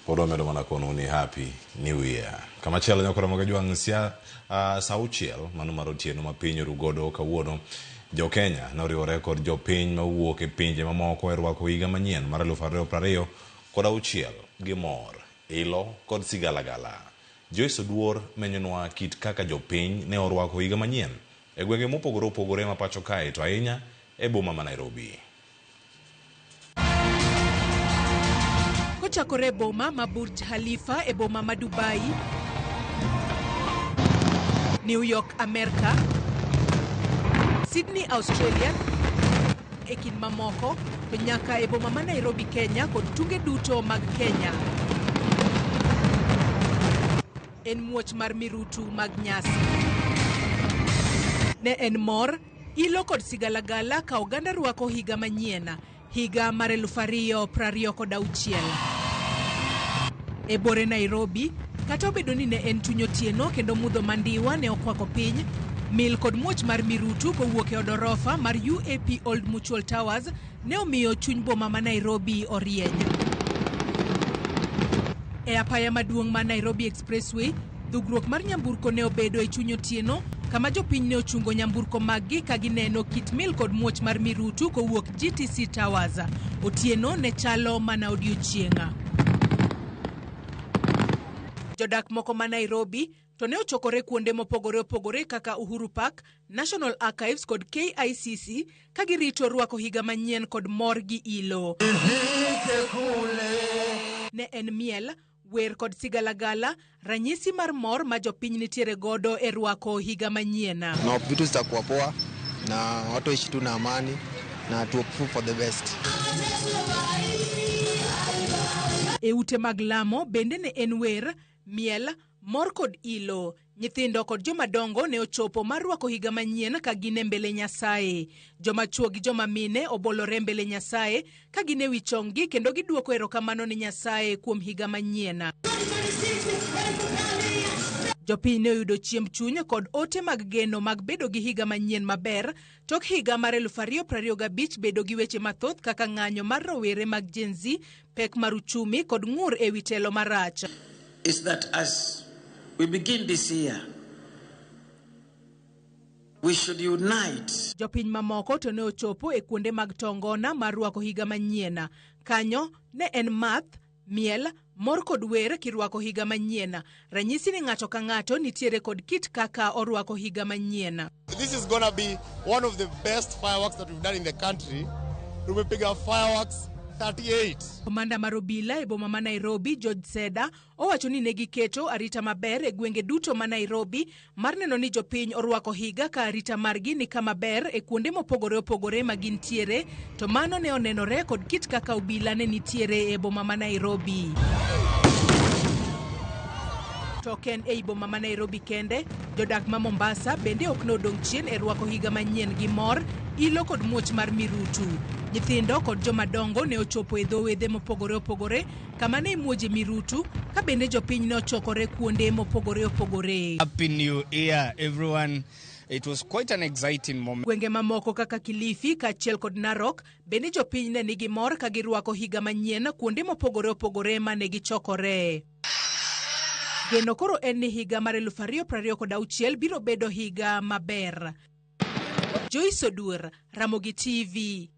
Pod wamedo mana kono ni happy new year. Kamachielo nyakora mag Ajwang' sia sa auchiel mano mar otieno ma piny orugodo kawuono. Jo Kenya noriwore kod jopiny mawuok e pinje mamoko e rwako higa manyien mar 2026 gi mor, ilo kod sigalagala. Joyce Oduor menyonwa kit kaka jopiny ne orwako higa manyien e gwenge mopogore opogore ma pacho kae to ahinya e boma ma Nairobi. Kochakore e boma ma Burj Khalifa e boma ma Dubai, New York, Amerka, Sydney, Australia, e kind mamoko, to nyaka e boma ma Nairobi, Kenya kod tunge duto mag Kenya. En muoch mar mirutu mag nyasi. Ne en mor, ilo kod sigalagala ka oganda rwako higa manyien, higa mar 2026. E bore Nairobi, kata obedo ni ne en chuny otieno kendo mudho mandiwa ne okwako piny, mil kod muoch mar mirutu kowuok e od orofa mar UAP Old Mutual Towers ne omiyo chuny boma ma Nairobi orieny. E apaya maduong' ma Nairobi Expressway, dhugruok mar nyamburko ne obedo e chuny otieno kama jopiny ne ochungo nyamburko maggi ka gineno kit mil kod muoch mar mirutu kowuok GTC Towers. Otieno ne chalo mana odiochieng'. Jodak moko ma Nairobi to ne ochokore kuonde mopogore opogore kaka Uhuru Park, National Archives kod KICC ka girito rwako higa manyien kod mor gi ilo. Ne en miel, wer kod sigalagala, ranyisi mar mor ma jopiny nitiere godo e rwako higa manyien. Na vitu zitakuwa poa na watu waishi tu na amani na tu hope for the best. E ute mag lamo bende ne en wer, miel, mor kod ilo. Nyithindo kod jomadongo ne ochopo mar rwako higa manyien ka gin e mbele Nyasaye. Joma chuo gi joma mine obolore mbele Nyasaye ka gin e wi chonggi kendo giduoko erokamano ne Nyasaye kuom higa manyien. Jopiny ne oyudo chiemb chuny kod ote mag geno mag bedo gi higa manyien maber tok higa mar 2025 bedo gi weche mathoth kaka ng'anyo mar rowere mag Gen Z, pek mar uchumi kod ng'ur e wi telo marach. Is that as we begin this year, we should unite. Jopiny mamoko to ne ochopo e kuonde mag tongona mar rwako higa manyien. Kanyo ne en math, miel, mor kod wer kirwako higa manyien. Ranyisi ni ng'ato ka ng'ato nitiere kod kit kaka orwako higa manyien. This is gonna be one of the best fireworks that we've done in the country. Tumepiga fireworks 38. Komanda mar obila e boma ma Nairobi, George Seda, owacho ni ne giketo arita maber e gwenge duto ma Nairobi mar neno ni jopiny orwako higa ka arita margi ni kama ber e kuonde mopogore opogore ma gintiere, to mano ne onenore kod kit kaka obila ne nitiere e boma ma Nairobi. To ok en ei boma ma Nairobi kende, jodak ma Mombasa bende ok nodong' chien e rwako higa manyien gi mor, ilo kod muoch mar mirutu. Nyithindo kod jomadongo ne ochopo e dho wedhe mopogore opogore kama ne imuoje mirutu ka bende jopiny ne ochokore kuonde mopogore opogore. Happy New Year, everyone. It was quite an exciting moment. Gwenge mamoko kaka Kilifi kaachiel kod Narok bende jopiny ne nigi mor ka girwako higa manyien kuonde mopogore opogore mane gichokore. Geno koro en ni higa mar 2026 biro bedo higa maber. Joyce Oduor, Ramogi TV.